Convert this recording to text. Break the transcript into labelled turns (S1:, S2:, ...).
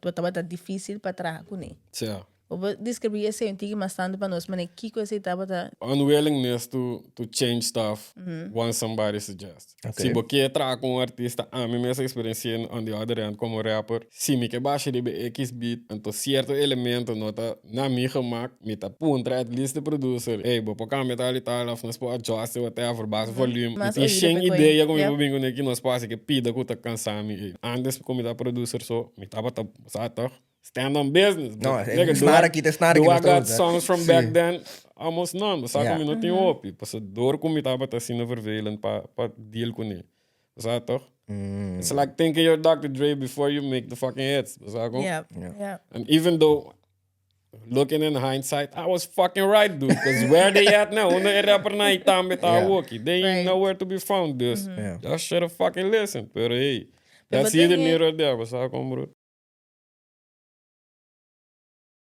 S1: Tabata difísil pa traha kuné.
S2: Sí.
S1: Bo por deskribí esei un tiki mas tantu pa nos, manera kiko esei tabata?
S2: Unwillingness to change stuff once somebody suggests. Si bo ke traha ku un artista, ami mes a eksperensi'é on the other hand komo rapper, si mi ke basha riba e X beat, anto sierto elemento no ta na mi gemak, mi ta puntra at least e producer, "Hey, bo por kambia tal i tal of nos por adjust e whatever, basa volume." Mi
S1: Mas
S2: tin
S1: oído
S2: shen
S1: pe koe.
S2: Idea ku mi por bin kuné ki nos por hasi ke pida ku ta kansa mi ei. Antes ku mi ta producer so, mi tabata, sa toch? Stand on business.
S3: No,
S2: But, nigga, do
S3: snaar aki, te snaar aki.
S2: Do I
S3: Nos ta
S2: got
S3: usa.
S2: songs from back then? Almost none. Sa ku mi no tin hopi. Pasobra dor ku mi tabata asina vervelend pa deal kuné. Sa toch? It's like thinking you're Dr. Dre before you make the fucking hits. Sa kon? And even though, looking in hindsight, I was fucking right, dude. Because where they at now? Unda e rapper nan tambe ta awoki? They ain't nowhere to be found. Dus, just should have fucking listened. Pero hey,
S1: Pero
S2: that's either
S1: tin
S2: near or there. Sa kon, bro?